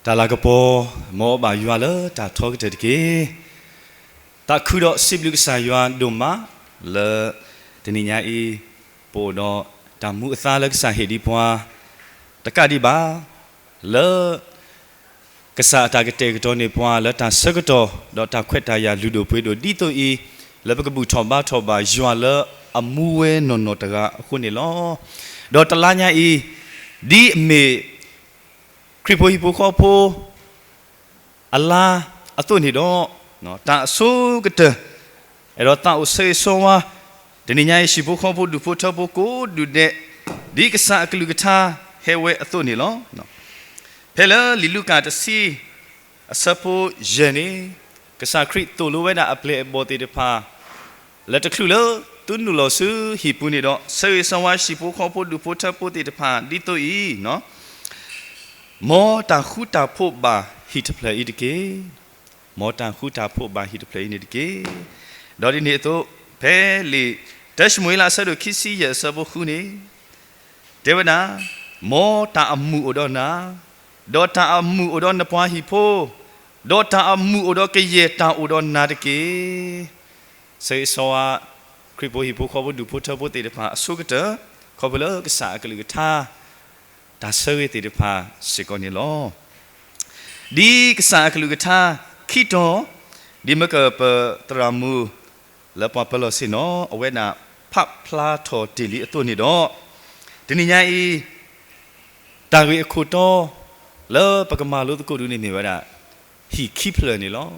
တၢ်လၤကပီၤ, မ်အဘၣ်ယွၤလၢတၢ်ထီကတၢၢ်တက့ၢ်. သးခုဒီးစံးဘျုးကစၢ်ယွၤဒိၣ်မးလၢ တနံၤညါအံၤ ပအိၣ်ဒီးတၢ်မူအသါလၢကစၢ်ဟ့ၣ်ဒံးပှၤ တကးဒံးဘၣ် လၢ ကစၢ်အတၢ်ကတဲာ်ကတီၤန့ၢ်ပှၤလၢတၢ်ဆၢကတီၢ် ဒီးတၢ်ခွဲးတၢ်ယာ်လုၢ်ဒိၣ်ပှ့ၤဒိၣ်ဒ်သိးအံၤ, လၢပကဘူၣ်ထီၣ်ဘါထီၣ်ဘၣ်ယွၤလၢအမူဝဲနီၢ်နီၢ်တဂၤအဃိန့ၣ်လီၤ. ဒီးတလါညါအံၤ, ဒ်အမ့ၢ် ခရံာ်ဖိဟံၣ်ဖိဃီဖိ အလါအသိးန့ၣ်ဒီး, တၢ်အဆိကတၢၢ် အဲၣ်ဒိးသးအိၣ်ဆၢဂ့ၤဆၢဝါ တနံၤညါအံၤ ဟံၣ်ဖိဃီဖိဒူၣ်ဖိထၢဖိကိးဒူၣ်ဒဲး, ဒ်ကစၢ်အကလုၢ်ကထါဟဲဝဲအသိးန့ၣ်လီၤ. ဖဲလၢလံာ်လူၤကၣ်တဆံ အဆၢဖိယဲၢ်န့ၣ်, ကစၢ်ခရံာ်သိၣ်လိဝဲဒၣ်အပျဲၢ်အဘီၣ်သ့ၣ်တဖၣ် လၢတချုးလၢသုနုာ်လီၤဆူဟံၣ်ပူၤန့ၣ်ဒီး, ဆၢဂ့ၤဆၢဝါဟံၣ်ဖိဃီဖိဒူၣ်ဖိထၢဖိသ့ၣ်တဖၣ်ဒ်သိးအံၤ, မ်တၢ်ဃူတၢ်ဖိးဘၣ်ဟံၣ်တဖျၢၣ်အံၤတက့ၢ်. မ်တၢ်ဃူတၢ်ဖိးဘၣ်ဟံၣ်တဖျၢၣ်အံၤန့ၣ်တက့ၢ်. ဒီးဒ်န့ၣ်အသိး, ဖဲလံာ်တၢၡမူၤအ့လး အဆၢဒိၣ်ခံဆံယဲၢ် အဆၢဖိဃုန့ၣ် တဲဝဲဒၣ်, မ်တၢ်အမုာ်အိၣ်ဒီးနၤ, ဒီးတၢ်အမုာ်အိၣ်ဒီးနပှၤဟံၣ်ဖိ, ဒီးတၢ်အမုာ်အိၣ်ဒီးကယဲၢ်တၢ်အိၣ်ဒီးနၤတက့ၢ်. ဆၢဂ့ၤဆၢဝါ ခရံာ်ဖိဟံၣ်ဖိဃီဖိဒူၣ်ဖိထၢဖိသ့ၣ်တဖၣ်အဆိကတၢၢ်, ခီဖျိလၢကစၢ်အကလုၢ်ကထါ တၢ်ဆၢဂ့ၤသ့ၣ်တဖၣ်စ့ၢ်ကီးန့ၣ်လီၤ. ဒ်ကစၢ်အကလုၢ်ကထါခံတီၤ, ဒ်မ့ၢ်ကပသရၣ်မုၣ် လၢပှၤပၢၤလီၢ်ဆ့ၣ်နီၤ အဝဲဒၣ်ဖးဖျါထီၣ်တ့ၢ်လံအသိးန့ၣ်ဒီး, တနံၤညါအံၤ တၢ်ဂ့ၢ်အခိၣ်တီ လၢပကမၤလိသကိးဒ်န့ၣ်မ့ၢ်ဝဲဒၣ် ဟံၣ်ခံဖျၢၣ်န့ၣ်လီၤ.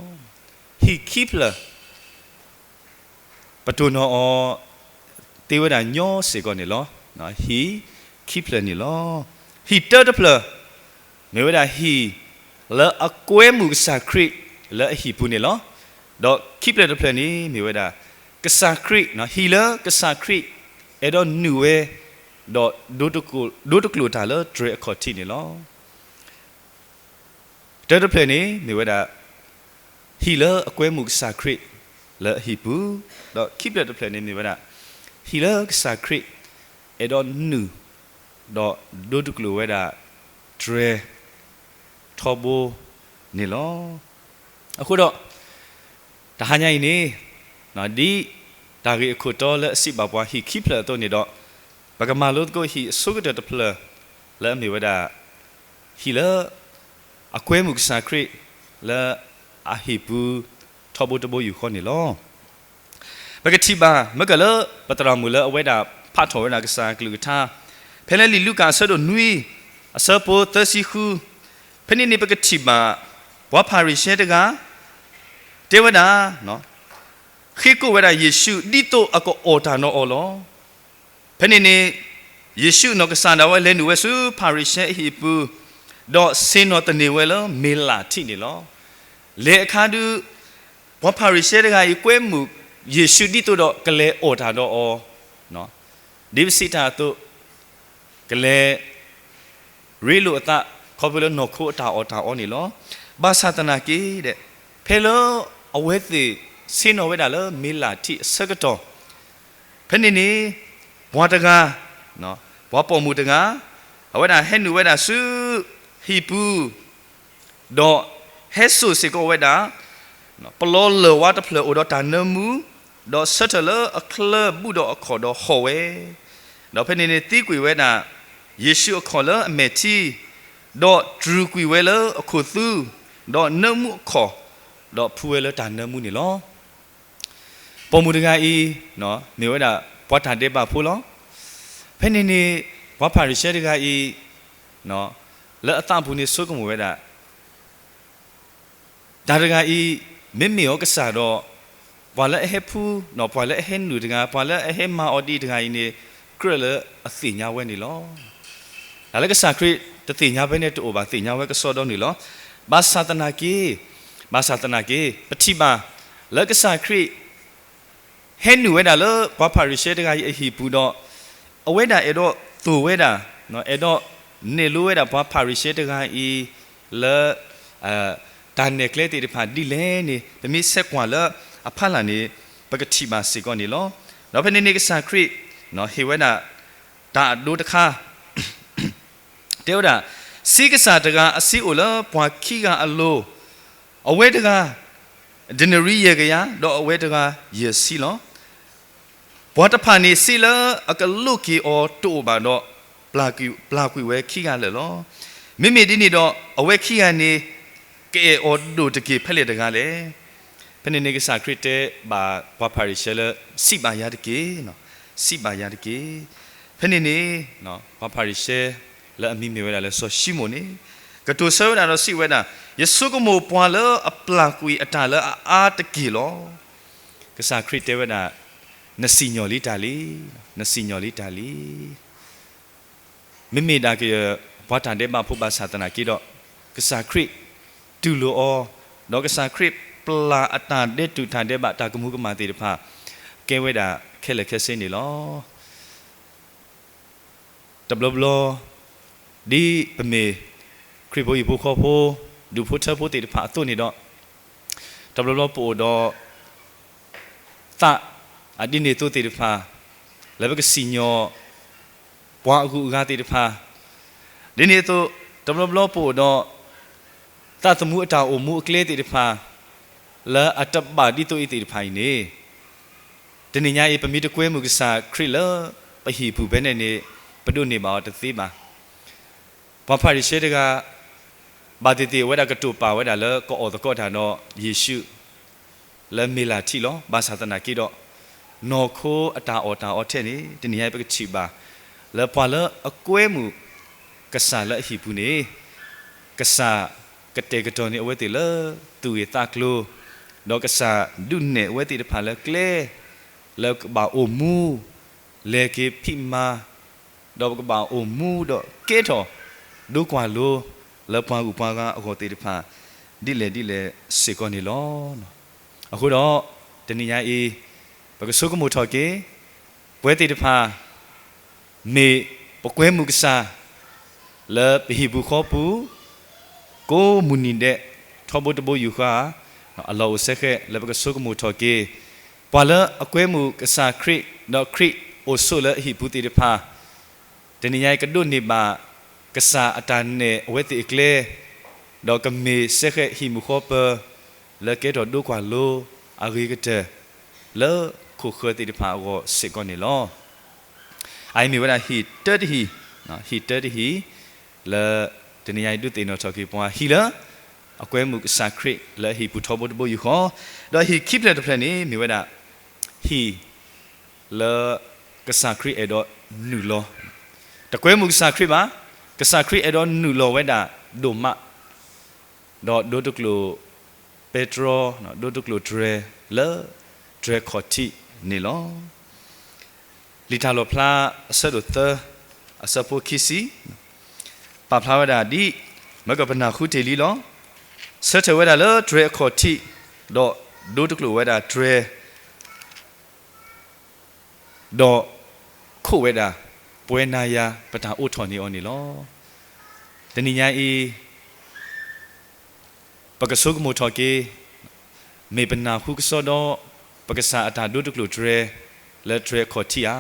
ဟံၣ်ခံဖျၢၣ် ပတိၢ်နီၣ်အီၤ သ့ဝဲဒၣ်ညီစ့ၢ်ကီးန့ၣ်လီၤ. ဟံၣ်ခံဖျၢၣ်န့ၣ်လီၤ. ဟံၣ်တၢတဖျၢၣ် မ့ၢ်ဝဲဒၣ်ဟံၣ် လၢအကွဲမုာ်ကစၢ်ခရံာ်လၢအဟံၣ်ပူၤန့ၣ်လီၤ. ဒီးခံဖျၢၣ်တဖျၢၣ်န့ၣ် မ့ၢ်ဝဲဒၣ် ကစၢ်ခရံာ်, ဟံၣ်လၢကစၢ်ခရံာ် အဲၣ်ဒိးနုာ်ဝဲ ဒီး ဒိတကျိာ်တၢ်လၢတြဲၤအခီၣ်ထံးန့ၣ်လီၤ. တၢတဖျၢၣ်န့ၣ် မ့ၢ်ဝဲဒၣ် ဟံၣ်လၢအကွဲမုာ်ကစၢ်ခရံာ်လၢအဟံၣ်ပူၤ, ဒီးခံဖျၢၣ်တဖျၢၣ်န့ၣ်မ့ၢ်ဝဲဒၣ် ဟံၣ်လၢကစၢ်ခရံာ် အဲၣ်ဒိးနုာ် ဒီးဒိတကျိာ်ဝဲဒၣ် တြဲၤထီဘိန့ၣ်လီၤ. အဃိဒီး တဟါညါအံၤန့ၣ် ဒ်တၢ်ဂ့ၢ်အခိၣ်တီလၢအစံးဘၣ်ပှၤဟံၣ်ခံဖျၢၣ်အသိးန့ၣ်ဒီး, ပကမၤလိသကိးဟံၣ်အဆိကတၢၢ်တဖျၢၣ် လၢအမ့ၢ်ဝဲဒၣ် ဟံၣ်လၢ အကွဲမုာ်ကစၢ်ခရံာ် လၢအဟံၣ်ပူၤ ထီဘိတဘိယူၢ်ဃီန့ၣ်လီၤ. ပကထံၣ်ဘၣ် မ့ၢ်ကလၢပသရၣ်မုၣ်လၢအဝဲဒၣ်ဖးထီၣ်ဝဲဒၣ်ကစၢ်အကလုၢ်ကထါ, ဖဲလၢလံာ်လူၤကၣ်အဆၢဒိၣ်နွံ အဆၢဖိသၢဆံဃု, ဖဲန့ၣ်န့ၣ်ပကထံၣ်ဘၣ် ပှၤဖၤရံၤၡဲတဂၤ တဲဝဲဒၣ် ဃ့ကိာ်ဝဲဒၣ်ယ့ၣ်ၡူး ဒ်သိးအကအီၣ်တၢ်ဒီးအီၤလီၤ. ဖဲန့ၣ်န့ၣ် ယ့ၣ်ၡူးနီၢ်ကစၢ်ဒၣ်ဝဲလဲၤနုာ်ဝဲဆူဖၤရံၤၡဲအဟံၣ်ပူၤ, ဒီးဆ့ၣ်နီၤသန့ၤဝဲလၢမ့ၤလၢ်ထံးန့ၣ်လီၤ. လဲၤအခါဒုး ပှၤဖၤရံၤၡဲတဂၤအံၤ ကွဲမုာ်ယ့ၣ်ၡူးဒ်သိးဒီးကလဲၤအီၣ်တၢ်ဒီးအီၤ, ဒ်ပစံးတၢ်အသိး ကလဲၤ ရ့လိာ်အသး ခီဖျိလၢနီၢ်ခိအတၢ်အီၣ်တၢ်အီန့ၣ်လီၤ. ဘၣ်ဆၣ်သနာ်က့ဒီး ဖဲလၢအဝဲသ့ၣ်ဆ့ၣ်နီၤဝဲဒၣ်လၢမ့ၤလၢ်ထံးအဆၢကတီၢ် ဖဲန့ၣ်န့ၣ် ပှၤတဂၤ, ပှၤပိာ်မုၣ်တဂၤ အဝဲဒၣ်ဟဲနုာ်ဝဲဒၣ်ဆူဟံၣ်ပူၤ ဒီးဟဲစိာ်စ့ၢ်ကီးဝဲဒၣ် ပလီလၢၢ်ဝါတဖျၢၣ်အိၣ်ဒီးတၢ်နၢမူ, ဒီးဆၢထၢၣ်လၢအချၢဘူးဒီးအခီၣ်ဒီးဟီၣ်ဝဲ, ဒီးဖဲန့ၣ်န့ၣ်သံကွံာ်ဝဲဒၣ် ယ့ၣ်ၡူးအခီၣ်လၢအမဲာ်ထံ, ဒီးတြူာ်ကွံာ်ဝဲလၢအခိၣ်သူ, ဒီးနၢမူအခီၣ်, ဒီးဖှူဝဲလၢတၢ်နၢမူန့ၣ်လီၤ. ပိာ်မုၣ်တဂၤအံၤ မ့ၢ်ဝဲဒၣ်ပှၤတၢ်ဒဲးဘးဖိလီၤ. ဖဲန့ၣ်န့ၣ် ပှၤဖၤရံၤၡဲတဂၤအံၤ လၢအသးပူၤန့ၣ်ဆိကမိၣ်ဝဲဒၣ် တၢ်တဂၤအံၤ မ့မ့ၢ်အီၤကစၢ်ဒီး ပှၤလၢအဟဲဖှူ, ပှၤလၢအဟဲနုာ်တဂၤ, ပှၤလၢအဟဲမၤအီၤဒ်တဂၤအံၤန့ၣ် ကြၢးလၢအသ့ၣ်ညါဝဲန့ၣ်လီၤ. တၢ်လၢကစၢ်ခရံာ်တသ့ၣ်ညါဖဲန့ၣ်တအိၣ်ဘၣ်, သ့ၣ်ညါဝဲကစီဒီနုာ်လီၤ. ဘၣ်ဆၣ်သနာ်က့, ဘၣ်ဆၣ်သနာ်က့ ပထံၣ်ဘၣ် လၢကစၢ်ခရံာ် ဟဲနုာ်ဝဲဒၣ်လၢပှၤဖၤရံၤၡဲတဂၤအံၤအဟံၣ်ပူၤဒီး အဝဲဒၣ်အဲၣ်ဒိးသိၣ်ဝဲဒၣ်, အဲၣ်ဒိးနဲၣ်လိဝဲဒၣ်ပှၤဖၤရံၤၡဲတဂၤအံၤ လၢ တၢ်နဲၣ်ကျဲသ့ၣ်တဖၣ်ဒ်လဲၣ်န့ၣ် ပမ့ၢ်ဆဲးကွၢ်လၢအဖီလာ်န့ၣ် ပကထံၣ်ဘၣ်စ့ၢ်ကီးန့ၣ်လီၤ. ဒီးဖဲန့ၣ်န့ၣ်ကစၢ်ခရံာ် ဟ့ၣ်ဝဲဒၣ် တၢ်အဒိတခါ တဲဝဲဒၣ် စ့ကစၢ်တဂၤအစ့အိၣ်လၢပှၤခံဂၤအလိၤ, အဝဲတဂၤ ဒံၣ်နရံယဲၢ်ကယၤ, ဒီးအဝဲတဂၤယဲၢ်ဆံလီၤ. ပှၤတဖၣ်န့ၣ် စ့လၢအကလိးက့ၤအီၤတအိၣ်ဘၣ်ဒီး ပျၢ်ကွံာ်ဝဲခံဂၤလၢာ်လီၤ. မ့မ့ၢ်ဒ်န့ၣ်ဒီး အဝဲခံဂၤန့ၣ် ကအဲၣ်အီၤဒိၣ်တက့ၢ်ဖဲလဲၣ်တဂၤလဲၣ်. ဖဲန့ၣ်န့ၣ် ကစၢ်ခရံာ်တဲဘၣ်ပှၤဖၤရံၤၡဲလၢ စံးဘၣ်ယၤတက့ၢ်, စံးဘၣ်ယၤတက့ၢ်. ဖဲန့ၣ်န့ၣ် ပှၤဖၤရံၤၡဲလၢအမံၤမ့ၢ်ဝဲဒၣ်လၢစီၤၡံမိၣ်န့ၣ် ကတိၤဆၢဝဲဒၣ်ဒီးစံးဝဲဒၣ်, ယဆိကမိၣ်ပှၤလၢအပျၢ်ကွံာ်အတၢ်လၢအအါတက့ၢ်လီၤ. ကစၢ်ခရံာ်တဲဝဲဒၣ်, နစံၣ်ညီၣ်လံတၢ်လံ, နစံၣ်ညီၣ်လံတၢ်လံ. မ့မ့ၢ်ဒၣ်ကယဲၢ်ပှၤတၢ်ဒဲးဘးဖိဘၣ်ဆၣ်သနာ်က့ဒီး ကစၢ်ခရံာ်တူၢ်လိာ်အီၤ, ဒီးကစၢ်ခရံာ်ပျၢ်အတၢ်ဒဲးတူာ်တၢ်ဒဲးဘးတၢ်ကမူၤကမၣ်သ့ၣ်တဖၣ် ကဲဝဲဒၣ်ခဲလၢာ်ခဲဆ့န့ၣ်လီၤ. တဘျီဘျီ ဒ်ပမ့ၢ်ခရံာ်ဖိဟံၣ်ဖိဃီဖိ ဒူၣ်ဖိထၢဖိသ့ၣ်တဖၣ်အသိးန့ၣ်ဒီး တဘျီဘျီပအိၣ်ဒီး သးအဒ်န့ၣ်အသိးသ့ၣ်တဖၣ် လၢပကစံၣ်ညီၣ်ပှၤအဂုၤအဂၤသ့ၣ်တဖၣ်, ဒ်န့ၣ်အသိး တဘျီဘျီပအိၣ်ဒီး သးသမူအတၢ်အိၣ်မူအကျဲသ့ၣ်တဖၣ် လၢအတဘၣ်ဒ်သိးအံၤသ့ၣ်တဖၣ်အံၤန့ၣ် တနံၤညါအံၤ ပမ့ၢ်တကွဲမုာ်ကစၢ်ခရံာ်လၢပဟံၣ်ပူၤဖဲန့ၣ်န့ၣ် ပဒိးန့ၢ်ဘၣ်အီၤတသ့ဘၣ်. ပှၤဖၤရံၤၡဲတဂၤ ဘၣ်သ့ၣ်သ့ၣ်ဝဲဒၣ်ကတိၤပာ်ဝဲဒၣ်လၢကအီၣ်သကိးတၢ်ဒီးယ့ၣ်ၡူး လၢမ့ၢ်လၢထံလီၤ. ဘၣ်ဆၣ်သနာ်က့ဒီး နီၢ်ခိအတၢ်အီၣ်တၢ်အီထဲန့ၣ် တနံၤညါအံၤပကထံၣ်ဘၣ် လၢပှၤလၢအကွဲမုာ်ကစၢ်လၢအဟံၣ်ပူၤန့ၣ် ကစၢ်ကတဲာ်ကတီၤန့ၢ်အဝဲသ့ၣ်လၢသူၣ်ဂ့ၢ်သးကျိၤ, ဒီးကစၢ်ဒုးနဲၣ်အဝဲသ့ၣ်တဖၣ်လၢကျဲ လၢကဘၣ်အိၣ်မူ လဲၤက့ၤဖံးမၤ ဒီးပကဘၣ်အိၣ်မူဒီးကဲထီၣ်ဒိကွၢ်လိလၢပှၤဂုၤပှၤဂၤအဂီၢ်သ့ၣ်တဖၣ် ဒ်လဲၣ်ဒ်လဲၣ်စ့ၢ်ကီးန့ၣ်လီၤ. အဃိဒီး တနံၤညါအံၤ ပကဆိကမိၣ်ထီၣ်က့ၤ ပဝဲသ့ၣ်တဖၣ် မ့ၢ်ပကွဲမုာ်ကစၢ် လၢပဟံၣ်ပူၤဃီပူၤ ကိးမုၢ်နံၤဒဲး ထီဘိတဘိယူၢ်ဃီ အလီၢ်အိၣ်စဲဃဲးလၢပကဆိကမိၣ်ထီၣ်က့ၤ ပှၤလၢအကွဲမုာ်ကစၢ်ခရံာ် ဒီးခရံာ်အိၣ်ဆိးလၢအဟံၣ်ပူၤသ့ၣ်တဖၣ် တနံၤညါအံၤကဒိးန့ၢ်ဘၣ် ကစၢ်အတၢ်နဲၣ်အဝဲသ့ၣ်အကျဲ, ဒီးကမ့ၢ်စဲဃဲးဟံၣ်မုာ်ဃီပၢၤ လၢကဲထီၣ်ဒိကွၢ်လိအဂ့ၤကတၢၢ် လၢခိၣ်ဃၢၤသ့ၣ်တဖၣ်အဂီၢ်စ့ၢ်ကီးန့ၣ်လီၤ. အအံၤမ့ၢ်ဝဲဒၣ်ဟံၣ်တၢတဟံၣ်, ဟံၣ်တၢတဟံၣ် လၢတနံၤညါအံၤဒုးသ့ၣ်နီၣ်ထီၣ်က့ၤပှၤဟံၣ်လၢ အကွဲမုာ်ကစၢ်ခရံာ်လၢအဟံၣ်ပူၤထီဘိတဘိယူၢ်ဃီ, ဒီးဟံၣ်ခံဖျၢၣ်တဖျၢၣ်န့ၣ် မ့ၢ်ဝဲဒၣ် ဟံၣ် လၢကစၢ်ခရံာ်အဲၣ်ဒိးနုာ်လီၤ, တကွဲမုာ်ကစၢ်ခရံာ်ဘၣ်, ကစၢ်ခရံာ်အဲၣ်ဒိးနုာ်လီၤဝဲဒၣ်ဒိၣ်မး, ဒီးဒိတကျိာ်ပဲတြီ, ဒိတကျိာ်တြဲၤလၢ တြဲၤခီၣ်ထံးန့ၣ်လီၤ. လံာ်တၢ်လီၣ်ဖျါအဆၢဒိၣ်သၢ အဆၢဖိခံဆံ ပာ်ဖျါဝဲဒၣ်ဒ် မ့ၢ်ကပနၢ်ဟူတ့ၢ်လံလီၤ. ဆၢထၢၣ်ဝဲဒၣ်လၢတြဲၤအခီၣ်ထံး ဒီးဒိတကျိာ်ဝဲဒၣ်တြဲၤ ဒီးခိးဝဲဒၣ် ပဝဲနၤယၤပတၢ်အိးထီၣ်န့ၢ်အီၤန့ၣ်လီၤ. တနံၤညါအံၤ ပကဆိကမိၣ်ထီၣ်က့ၤ မ့ၢ်ပနၢ်ဟူကစီဒီး ပကစၢ်အတၢ်ဒိတကျိာ်တြဲၤ လၢတြဲၤအခီၣ်ထံးဧါ.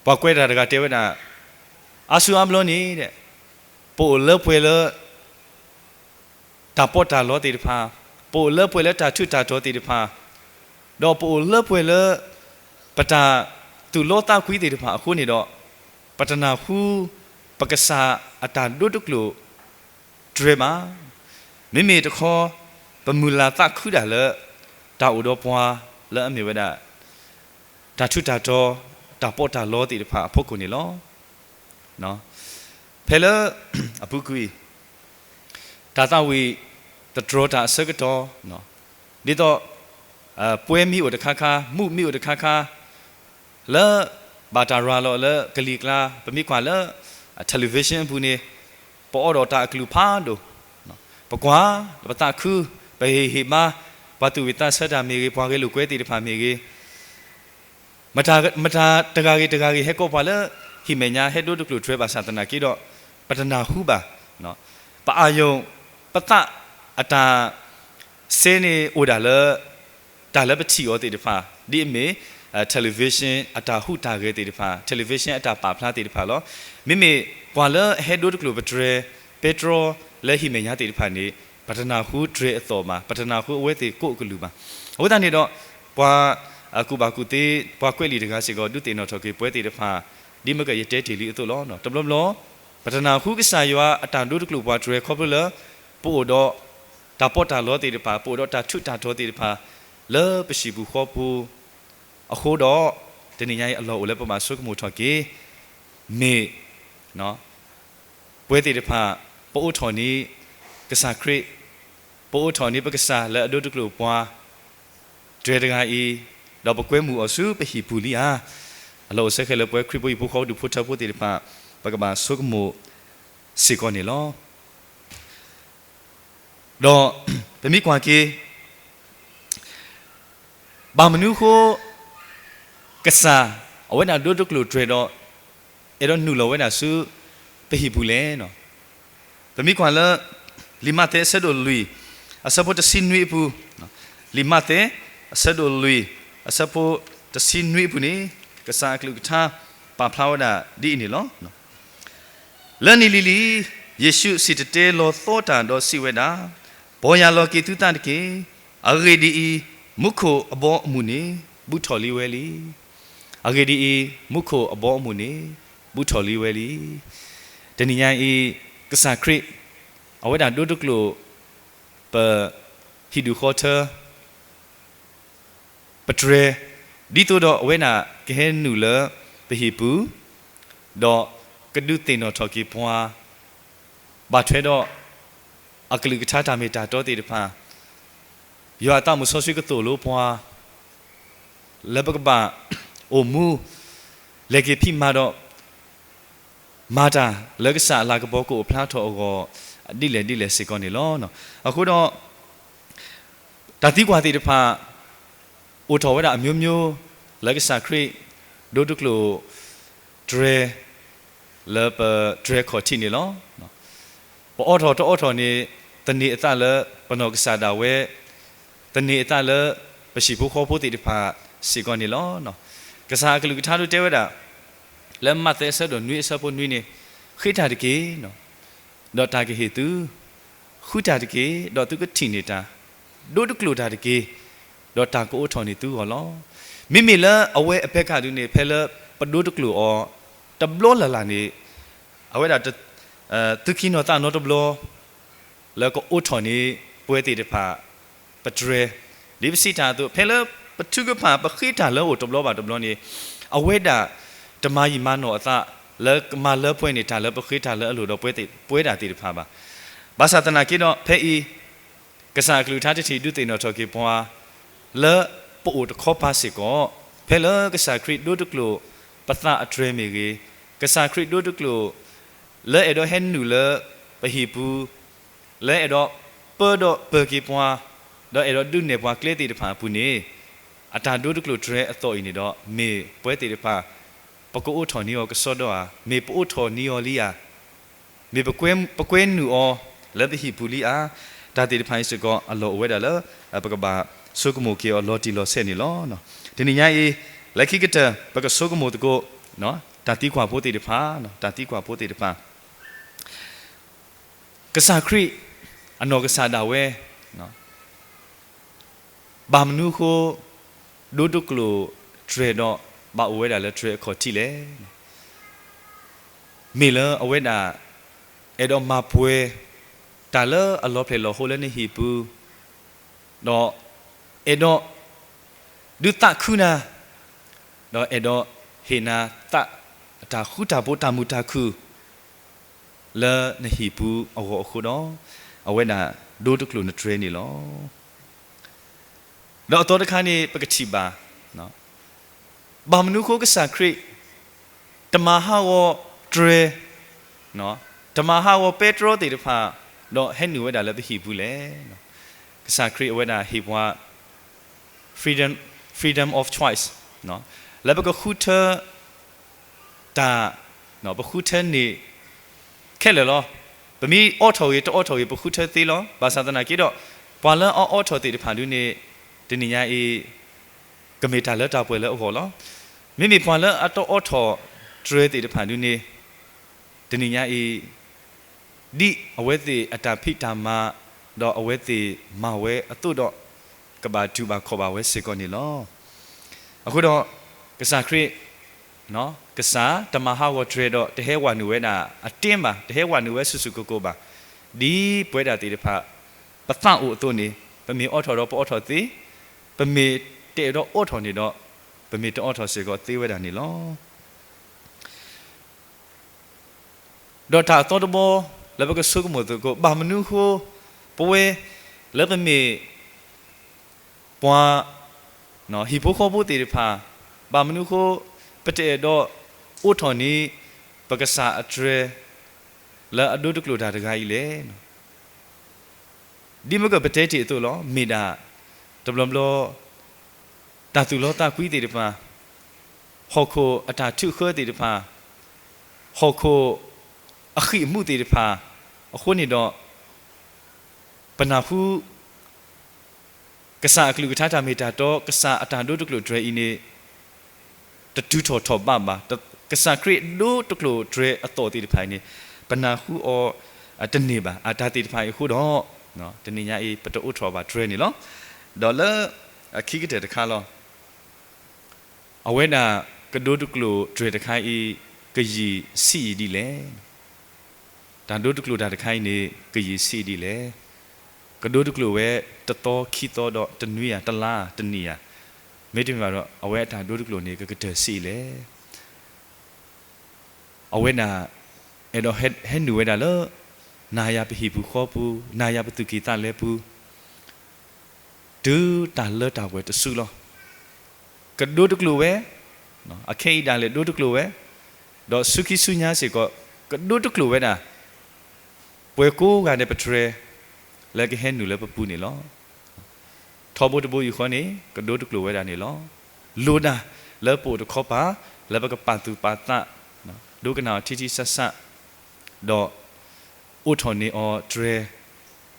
ပှၤကွဲးတၢ်တဂၤတဲဝဲဒၣ် အါစုအါဘျီန့ၣ် ပအိၣ်လၢပှဲၤလၢ တၢ်ပီးတၢ်လီသ့ၣ်တဖၣ်, ပအိၣ်လၢပှဲၤလၢတၢ်ထူးတၢ်တီၤသ့ၣ်တဖၣ်, ဒီးပအိၣ်လၢပှဲၤလၢ ပတၢ်သူၣ်လီသးကွံသ့ၣ်တဖၣ်အဃိန့ၣ်ဒီး ပတနၢ်ဟူ ပကစၢ်အတၢ်ဒိတကျိာ်တြဲၤဘၣ်. မ့မ့ၢ်တခီ ပမုၢ်လၢ်သးခုဒၣ်လၢ တၢ်အိၣ်ဒီးပှၤလၢအမ့ၢ်ဝဲဒၣ် တၢ်ထူးတၢ်တီၤ တၢ်ပီးတၢ်လီသ့ၣ်တဖၣ်အဖီခိၣ်န့ၣ်လီၤ. ဖဲလၢ အပူၤကွံာ် တၢ်သးဝံၣ်သတြီၤတၢ်အဆၢကတီၢ် ဒ်သိး ပွဲမ့ၢ်အိၣ်တခါခါ မူးမ့ၢ်အိၣ်တခါခါ လၢဘၣ်တၢ်ရၤလီၤလၢကလံၤကျါ ပမ့ၢ်ကွၢ်လၢ television အပူၤန့ၣ် ပအိးထီၣ်တၢ်အကလုၢ်ဖးဒိၣ်, ပကွၢ် ပသးခု ပဟ့ၣ်ဟ့ၣ်မါ ပှၤသူၣ်ဝံၣ်သးဆၢတၢ်မ့ၢ်ဂ့ၤ ပှၤဂဲၤလိာ်ကွဲသ့ၣ်တဖၣ်မ့ၢ်ဂ့ၤ မတၤတဂၤဂ့ၤတဂၤဂ့ၤ ဟဲကိးပှၤလၢ ဟံၣ်မဲာ်ညါ ဟဲဒိတကျိာ်တြဲၤဘၣ်ဆၣ်သနာ်က့ဒီး ပတနၢ်ဟူဘၣ်. ပအာရုံ ပသးအတၢ်စဲန့ၣ်အိၣ်ဒၣ်လၢ တၢ်လၢပထံၣ်အီၤသ့ၣ်တဖၣ် ဒ်အမ့ၢ် television အတၢ်ဟူးတၢ်ဂဲၤသ့ၣ်တဖၣ် television အတၢ်ပာ်ဖျါသ့ၣ်တဖၣ်လီၤ. မ့မ့ၢ် ပှၤလၢအဟဲဒိတကျိာ်ပတြၢၤ ပဲတြီလၢဟံၣ်မဲာ်ညါသ့ၣ်တဖၣ်န့ၣ် ပတနၢ်ဟူတြဲၤအသီၣ်ဘၣ်, ပတနၢ်ဟူအဝဲသ့ၣ်ကိးအကလုၢ်ဘၣ်. အဃိသတးန့ၣ်ဒီး ပှၤကူၣ်ဘၣ်ကူၣ်သ့ ပှၤကွဲးလံာ်တဂၤစ့ၢ်ကီး ဒုးသ့ၣ်နီၣ်ထီၣ်က့ၤပဝဲသ့ၣ်တဖၣ် ဒ်မ့ၢ်ကယတဲတ့ၢ်လံအသိးလီၤ. တဘျီဘျီ ပတနၢ်ဟူကစၢ်ယွၤအတၢ်ဒိတကျိာ်ပှၤတြဲၤခီဖျိလၢ ပအိၣ်ဒီး တၢ်ပီးတၢ်လီသ့ၣ်တဖၣ်, ပအိၣ်ဒီးတၢ်ထူးတၢ်တီၤသ့ၣ်တဖၣ် လၢပဟံၣ်ပူၤဃီပူၤအဃိဒီး တနံၤညါအံၤအလီၢ်အိၣ်လၢပဘၣ်ဆိကမိၣ်ထီၣ်က့ၤ မ့ၢ် ပဝဲသ့ၣ်တဖၣ် ပအိးထီၣ်န့ၢ်ကစၢ်ခရံာ်, ပအိးထီၣ်န့ၢ်ပကစၢ်လၢအဒိတကျိာ်ပှၤ တြဲၤတဂၤအံၤ, ဒီးပကွဲမုာ်အီၤဆူပဟံၣ်ပူၤလံဧါ. အလီၢ်အိၣ်စ့ၢ်ကီးလၢပဝဲခရံာ်ဖိဟံၣ်ဖိဃီဖိဒူၣ်ဖိထၢဖိသ့ၣ်တဖၣ် ပကဘၣ်ဆိကမိၣ်စ့ၢ်ကီးန့ၣ်လီၤ. ဒီးပမ့ၢ်ကွၢ်က့ၤ ဘၣ်မနုၤအဃိ ကစၢ်အဝဲဒၣ်ဒိတကျိာ်တြဲၤဒီး အဲၣ်ဒိးနုာ်လီၤဝဲဒၣ်ဆူ ပဟံၣ်ပူၤလဲၣ်. ပမ့ၢ်ကွၢ်လၢ လံာ်မးသဲအဆၢဒိၣ်လွံၢ် အဆၢဖိတဆံနွံအပူၤ, လံာ်မးသဲ အဆၢဒိၣ်လွံၢ် အဆၢဖိတဆံနွံအပူၤန့ၣ် ကစၢ်အကလုၢ်ကထါပာ်ဖျါဝဲဒၣ်ဒ်အံၤန့ၣ်လီၤ. လၢနံၤလံၤလံၤ ယ့ၣ်ၡူးစံၣ်တဲၤတဲလီၤသီတၢ်ဒီးစံးဝဲဒၣ်, ပီၢ်ယၢ်လီၤက့ၤသုသးတက့ၢ်. အဂ့ၢ်ဒ်အံၤ, မူခိၣ်အဘီအမုၢ်န့ၣ် ဘူးထီၣ်လံဝဲလံ. အဂ့ၢ်ဒ်အံၤ, မူခိၣ်အဘီအမုၢ်န့ၣ် ဘူးထီၣ်လံဝဲလံ. တနံၤညါအံၤ ကစၢ်ခရံာ် အဝဲဒၣ်ဒိတကျိာ် ပဟံၣ်ဒူၣ်ဃီထၢ ပတြဲၤ ဒ်သိးဒီးအဝဲဒၣ်ကဟဲနုာ်လၢပဟံၣ်ပူၤ, ဒီးကဒုးသ့ၣ်နီၣ်ထီၣ်က့ၤပှၤ ဘၣ်ထွဲဒီး အကလုၢ်ကထါတၢ်မ့ၢ်တၢ်တီသ့ၣ်တဖၣ်, ယွၤအသးမုၢ်စီဆှံကသိၣ်လိပှၤ လၢပကဘၣ်အိၣ်မူ လဲၤက့ၤဖံးမၤဒီး မၤတၢ်လၢကစၢ်အလၤကပီၤကအိၣ်ဖျါထီၣ်အဂီၢ် ဒ်လဲၣ်ဒ်လဲၣ်စ့ၢ်ကီးန့ၣ်လီၤ. အဃိဒီး တၢ်သံကွၢ်သ့ၣ်တဖၣ် အိၣ်ထီၣ်ဝဲဒၣ်အမျိုးမျိုး လၢကစၢ်ခရံာ် ဒိတကျိာ်တြဲၤ လၢပတြဲၤခီၣ်ထံးန့ၣ်လီၤ. ပအိးထီၣ်တအိးထီၣ်န့ၣ် သန့ၤအသးလၢပနီၢ်ကစၢ်ဒၣ်ဝဲ, သန့ၤအသးလၢပဟံၣ်ဖိဃီဖိသ့ၣ်တဖၣ်စ့ၢ်ကီးန့ၣ်လီၤ. ကစၢ်အကလုၢ်ကထါဒိတဲဝဲဒၣ် လၢမးသဲအဆၢဒိၣ်နွံအဆၢဖိနွံန့ၣ်, ဃ့တၢ်တက့ၢ် ဒီးတၢ်ကဟ့ၣ်သု, ဃုတၢ်တက့ၢ် ဒီးသုကထံၣ်န့ၢ်တၢ်, ဒိတကျိာ်တၢ်တက့ၢ် ဒီးတၢ်ကအိးထီၣ်န့ၢ်သုဂီၢ်လီၤ. မ့မ့ၢ်လၢအဝဲအဖဲခါဒုန့ၣ် ဖဲလၢပဒိတကျိာ်အီၤ တဘျီလၢ်လၢ်န့ၣ် အဝဲဒၣ် သုခံနီၤသးနီတဘျီ လၢကအိးထီၣ်န့ၢ်ပဝဲသ့ၣ်တဖၣ် ပတြဲၤ, ဒ်ပစံးတၢ်အသိး ဖဲလၢပထုကဖၣ် ပဃ့တၢ်လၢအအိၣ်တဘျီဘၣ်တဘျီန့ၣ် အဝဲဒၣ်တမၤယံာ်မၤနီၢ်အသး လၢကမၤလၢပှဲၤန့ၢ်တၢ်လၢပဃ့တၢ်လၢအလိၤဒီးပဝဲဒၣ်သ့ၣ်တဖၣ်ဘၣ်. ဘၣ်ဆၣ်သနာ်က့ဒီး ဖဲအံၤ ကစၢ်အကလုၢ်ကထါတထံၣ်ဒုးသ့ၣ်နီၣ်ထီၣ်က့ၤပှၤ လၢပအိၣ်တခီပၤစ့ၢ်ကီး ဖဲလၢကစၢ်ခရံာ်ဒိတကျိာ်ပသးအတြဲၤမ့ၢ်ဂ့ၤ, ကစၢ်ခရံာ်ဒိတကျိာ် လၢအဲၣ်ဒိးဟဲနုာ်လၢပဟံၣ်ပူၤ, လၢအဲၣ်ဒိးပၢဒီးပၢၤက့ၤပှၤ, ဒီးအဲၣ်ဒိးဒုးနဲၣ်ပှၤကျဲသ့ၣ်တဖၣ်အပူၤန့ၣ်, အတၢ်ဒိတကျိာ်တြဲၤအသီၣ်အံၤန့ၣ်ဒီး မ့ၢ်ပဝဲသ့ၣ်တဖၣ် ပကအိးထီၣ်န့ၢ်အီၤကစီဒီဧါ, မ့ၢ်ပအိးထီၣ်န့ၢ်အီၤလံဧါ, မ့ၢ်ပကွဲမုာ်အီၤလၢပဟံၣ်ပူၤလံဧါ. တၢ်သ့ၣ်တဖၣ်အံၤစ့ၢ်ကီး အလီၢ်အိၣ်ဝဲဒၣ်လၢ ပကဘၣ်ဆိကမိၣ်က့ၤအီၤလီၤတံၢ်လီၤဆဲးန့ၣ်လီၤ. တနံၤညါအံၤ လၢခံကတၢၢ် ပကဆိကမိၣ်သကိး တၢ်သံကွၢ်ဖိသ့ၣ်တဖၣ်, တၢ်သံကွၢ်ဖိသ့ၣ်တဖၣ် ကစၢ်ခရံာ် အနီၢ်ကစၢ်ဒၣ်ဝဲ ဘၣ်မနုၤအဃိ ဒိတကျိာ်တြဲၤဒီး ဘၣ်အိၣ်ဝဲဒၣ်လၢတြဲၤအခီၣ်ထံးလဲၣ်. မ့ၢ်လၢအဝဲဒၣ် အဲၣ်ဒိးမၤပှဲၤ တၢ်လၢအလီၤဖျဲၣ်လီၤဟိလၢနဟံၣ်ပူၤ, ဒီးအဲၣ်ဒိး ဒုးသးခုနၤ, ဒီးအဲၣ်ဒိးဟ့ၣ်နၤသး အတၢ်ဃူတၢ်ဖိးတၢ်မုာ်တၢ်ခုၣ် လၢနဟံၣ်ပူၤအဂီၢ်အဃိဒီး အဝဲဒၣ်ဒိတကျိာ်နတြဲၤန့ၣ်လီၤ. ဒီးအသီတခါန့ၣ် ပကထံၣ်ဘၣ် ဘၣ်မနုၤအဃိကစၢ်ခရံာ် တမၤဟးဂီၤတြဲၤ, တမၤဟးဂီၤပဲတြီသ့ၣ်တဖၣ် ဒီးဟဲနုာ်ဝဲဒၣ်လၢပဟံၣ်ပူၤလဲၣ်. ကစၢ်ခရံာ်အဝဲဒၣ်ဟ့ၣ်ပှၤ freedom, freedom of choice လၢပကဃုထၢ တၢ် ပဃုထၢန့ၢ်ခဲလၢာ်လီၤ. ပမ့ၢ်အိးထီၣ်ဂ့ၤ တအိးထီၣ်ဂ့ၤ ပဃုထၢသ့လီၤ. ဘၣ်ဆၣ်သနာ်က့ဒီး ပှၤလၢအအိးထီၣ်သ့ၣ်တဖၣ်ဒုန့ၣ် တနံၤညါအံၤ ကမ့ၢ်တၢ်လၢတၢ်ပှဲၤလၢအဂီၢ်လီၤ. မ့မ့ၢ်ပှၤလၢအတအိးထီၣ်တြဲၤသ့ၣ်တဖၣ်ဒုန့ၣ် တနံၤညါအံၤ ဒ်အဝဲသ့ၣ်အတၢ်ဖံးတၢ်မၤ ဒီးအဝဲသ့ၣ်မၤဝဲအသိးဒီး ကဘၣ်တူၢ်ဘၣ်ခီၣ်ဘၣ်ဝဲစ့ၢ်ကီးန့ၣ်လီၤ. အဃိဒီး ကစၢ်ခရံာ် ကစၢ်တမၤဟးဂီၤတြဲၤဒီး တဟဲဝဲနုာ်ဝဲဒၣ်အတ့ဘၣ်, တဟဲဝဲနုာ်ဝဲဆူၣ်ဆူၣ်ကိၢ်ကိၢ်ဘၣ်. ဒ်ပဝဲဒၣ်သ့ၣ်တဖၣ် ပသးအိၣ်အသိးန့ၣ် ပမ့ၢ်အိးထီၣ်ဒီးပအိးထီၣ်သ့, ပမ့ၢ်တအဲၣ်ဒိးအိးထီၣ်န့ၣ်ဒီး ပမ့ၢ်တအိးထီၣ်စ့ၢ်ကီးသ့ဝဲဒၣ်န့ၣ်လီၤ. ဒီးတၢ်အသီတဘီ လၢပကဆိကမိၣ်သကိး ဘၣ်မနုၤအဃိ ပဝဲလၢပမ့ၢ် ပှၤ ဟံၣ်ဖိဃီဖိသ့ၣ်တဖၣ် ဘၣ်မနုၤအဃိ ပတအဲၣ်ဒိးအိးထီၣ်န့ၢ် ပကစၢ်အတြဲၤ လၢအဒိတကျိာ်တၢ်တဂၤအံၤလဲၣ်. ဒ်မ့ၢ်ကပတဲတ့ၢ်အသိးလီၤ. မ့ၢ်ဒၣ် တဘျီဘျီ တၢ်သူၣ်လီသးကွံသ့ၣ်တဖၣ်, ဟီၣ်ခိၣ်အတၢ်ထုးဃၢသ့ၣ်တဖၣ်, ဟီၣ်ခိၣ်အဃံၢ်အမူးသ့ၣ်တဖၣ်အဃိန့ၣ်ဒီး ပနၢ်ဟူ ကစၢ်အကလုၢ်ကထါတၢ်မ့ၢ်တၢ်တီ, ကစၢ်အတၢ်ဒိတကျိာ်တြဲၤအံၤန့ၣ် တတုၤထီၣ်ထီၣ်ဘးဘၣ်. ကစၢ်ခရံာ်ဒိတကျိာ်တြဲၤအသီၣ်သ့ၣ်တဖၣ်အံၤန့ၣ် ပနၢ်ဟူအီၤတန့ၢ်ဘၣ်. အတၢ်သ့ၣ်တဖၣ်အံၤအဃိဒီး တနံၤညါအံၤ ပတအိးထီၣ်ဘၣ်တြဲၤန့ၣ်လီၤ. ဒီးလၢအခံကတၢၢ်တခါလီၤ. အဝဲဒၣ်ကဒိတကျိာ်တြဲၤတခါအံၤ ကယံာ်ဆံးအံၤဒ်လဲၣ်. တၢ်ဒိတကျိာ်တၢ်တခါအံၤန့ၣ် ကယံာ်ဆံးအံၤဒ်လဲၣ်. ကဒိတကျိာ်ဝဲတသီခံသီဒီးတနွံဧါ တလါတနံၣ်ဧါ, မ့တမ့ၢ်ဘၣ်ဒီး အဝဲအတၢ်ဒိတကျိာ်န့ၣ် ကကတၢၢ်ဆံးအံၤလဲၣ်. အဝဲဒၣ် အဲၣ်ဒိးဟဲနုာ်ဝဲဒၣ်လၢ နၤယၤပဟံၣ်ပူၤဃီပူၤ, နၤယၤပသူၣ်ကံၢ်သးလဲပူၤ တုၤတၢ်လၢတၢ်ပှဲၤတစုလီၤ. ကဒိတကျိာ်ဝဲ, အခဲအံၤဒၣ်လဲာ်ဒိတကျိာ်ဝဲ, ဒီးဆူခံဆူညါစ့ၢ်ကီး ကဒိတကျိာ်ဝဲဒၣ် ပှၤကိးဂၤဒဲးပတြဲၤ လၢကဟဲနုာ်လၢပပူၤန့ၣ်လီၤ. ထီဘိတဘိယူၢ်ဃီန့ၣ် ကဒိတကျိာ်ဝဲဒၣ်န့ၣ်လီၤ. လိၣ်ဒၣ်လၢပအိၣ်တခီပၤ လၢပကပာ်သူၣ်ပာ်သး ဒိကနၣ်အီၤထံထံဆးဆး ဒီးအိးထီၣ်န့ၢ်အီၤတြဲၤ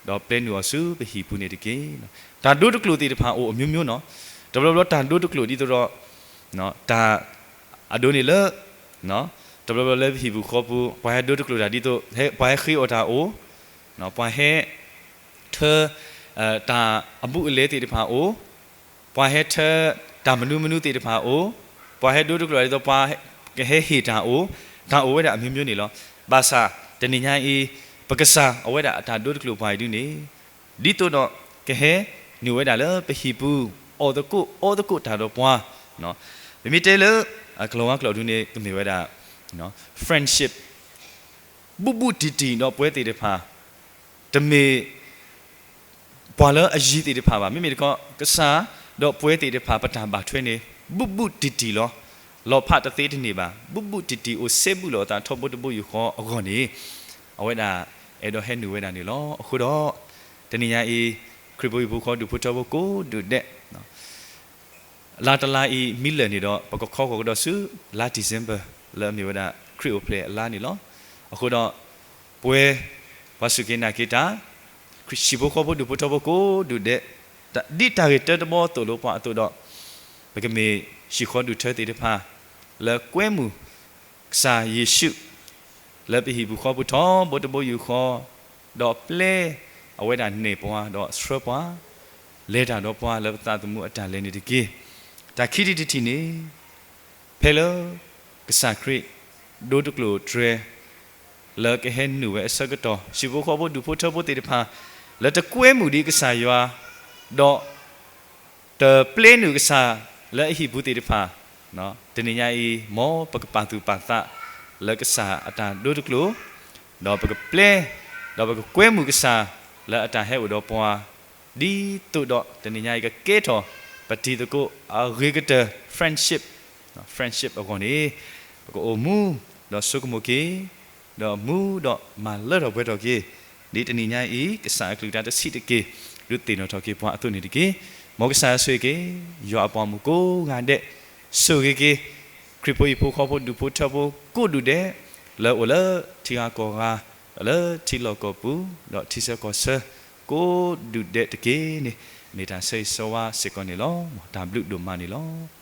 ဒီးပျဲနုာ်အီၤဆူပဟံၣ်ပူၤန့ၣ်တက့ၢ်. တၢ်ဒိတကျိာ်သ့ၣ်တဖၣ်အိၣ်အမျိုးမျိုးနီၤ. တဘျီဘျီတၢ်ဒိတကျိာ်ဒ်သိးဒီး တၢ်အဒိန့ၣ်လၢ တဘျီဘျီလၢပဟံၣ်ပူၤဃီပူၤ ပှၤဟဲဒိတကျိာ်တၢ်ဒ်သိး ပှၤဟဲဃ့အီၣ်တၢ်အိၣ်, ပှၤဟဲထၢ တၢ်အဘူးအလဲသ့ၣ်တဖၣ်အိၣ်, ပှၤဟဲထၢ တၢ်မနုၤမနုၤသ့ၣ်တဖၣ်အိၣ်, ပှၤဟဲဒိတကျိာ်ဒ်သိး ပှၤကဟဲဟ့ၣ်တၢ်အိၣ်, တၢ်အိၣ်ဝဲဒၣ်အမျိုးမျိုးန့ၣ်လီၤ. ဘၣ်ဆၣ်တနံၤညါအံၤ ပကစၢ်အဝဲဒၣ်အတၢ်ဒိတကျိာ်ပှၤအံၤဒုန့ၣ် ဒ်သိးဒီးကဟဲနုာ်ဝဲဒၣ်လၢပဟံၣ်ပူၤ အီၣ်သကိးအီသကိးတၢ်ဒီးပှၤ, ပမ့ၢ်တဲလၢ ကလီၤဝါကျိာ်ဒုန့ၣ် ကမ့ၢ်ဝဲဒၣ် friendship ဘူးဘူးတံၢ်တံၢ်ဒီးပှၤသ့ၣ်တဖၣ်, တမ့ၢ် ပှၤလၢအယံၤသ့ၣ်တဖၣ်ဘၣ်. မ့မ့ၢ်တခီ ကစၢ်ဒီးပှၤသ့ၣ်တဖၣ် ပတၢ်ဘၣ်ထွဲန့ၣ် ဘူးဘူးတံၢ်တံၢ်လီၤ. လီၤဖးတသ့တန့ၢ်ဘၣ်. ဘူးဘူးတံၢ်တံၢ်အိၣ်စဲဘူးလိာ်အသးထီဘိတဘိယူၢ်ဃီအဂီၢ်န့ၣ် အဝဲဒၣ်အဲၣ်ဒိးဟဲနုာ်ဝဲဒၣ်န့ၣ်လီၤ. အဃိဒီး တနံၤညါအံၤ ခရံာ်ဖိဟံၣ်ဖိဃီဒူၣ်ဖိထၢဖိကိးဒူၣ်ဒဲး လါတလါအံၤမ့ၢ်လၢာ်န့ၣ်ဒီး ပကခီဃီၤကဒီးဆူ လါ December လၢအမ့ၢ်ဝဲဒၣ် ခရံာ်အိၣ်ဖျဲၣ်အလါန့ၣ်လီၤ. အဃိဒီး ပဝဲ ပှၤစူၢ်က့ၤနာ်က့ၤတၢ် ဟံၣ်ဖိဃီဖိဒူၣ်ဖိထၢဖိကိးဒူၣ်ဒဲး ဒ်တၢ်ဂ့ၢ်တၢတဘီသိၣ်လိပှၤအသိးဒီး ပကမ့ၢ်ဟံၣ်ဃီဒူၣ်ထၢသ့ၣ်တဖၣ် လၢကွဲမုာ် ကစၢ်ယ့ၣ်ၡူး လၢပဟံၣ်ပူၤဃီပူၤထီဘိတဘိယူၢ်ဃီ, ဒီးပျဲအဝဲဒၣ်နဲၣ်ပှၤဒီးဆှၢပှၤ, လဲၤတၢ်ဒီးပှၤလၢပသးသမူအတၢ်လဲၤန့ၣ်တက့ၢ်. တၢ်ခံထံၣ်တထံၣ်န့ၣ် ဖဲလၢ ကစၢ်ခရံာ် ဒိတကျိာ်တြဲၤ လၢကဟဲနုာ်ဝဲအဆၢကတီၢ် ဟံၣ်ဖိဃီဖိဒူၣ်ဖိထၢဖိသ့ၣ်တဖၣ် လၢတကွဲမုာ်ဒံးကစၢ်ယွၤ ဒီး တပျဲနုာ်ကစၢ်လၢအဟံၣ်ပူၤသ့ၣ်တဖၣ်, တနံၤညါအံၤ မ်ပကပာ်သူၣ်ပာ်သးလၢကစၢ်အတၢ်ဒိတကျိာ်, ဒီးပကပျဲ, ဒီးပကကွဲမုာ်ကစၢ် လၢအတၢ်ဟဲအိၣ်ဒီးပှၤ, ဒ်သိးဒီးတနံၤညါအံၤကကဲထီၣ် ပတံၤသကိးအဂ့ၤကတၢၢ် friendship, friendship အဂီၢ်န့ၣ် ပကအိၣ်မူ ဒီးဆိကမိၣ်က့ၤ ဒီးမူဒီးမၤလၢထီၣ်ပှဲၤထီၣ်က့ၤ, ဒ်တနံၤညါအံၤ ကစၢ်အကလုၢ်ကထါတဆံးတက့ၢ် ဒုးသ့ၣ်နီၣ်ထီၣ်က့ၤပှၤအသိးန့ၣ်တက့ၢ်. မ်ကစၢ်ဆိၣ်ဂ့ၤက့ၤ ယွၤအပှၤမုၣ်ကိးဂၤဒဲး, ဆိၣ်ဂ့ၤက့ၤ ခရံာ်ဖိဟံၣ်ဖိဃီဖိဒူၣ်ဖိထၢဖိကိးဒူၣ်ဒဲး, လၢအိၣ်လၢထံဂၤကီၢ်ဂၤ, လၢထံလီၢ်ကီၢ်ပူၤ, ဒီးထံဆၢကီၢ်ဆၢ ကိးဒူၣ်ဒဲးတက့ၢ်န့ၣ်, မ့ၢ်တၢ်ဆၢဂ့ၤဆၢဝါစ့ၢ်ကီးန့ၣ်လီၤ. တၢ်ဘျုးဒိၣ်မးန့ၣ်လီၤ.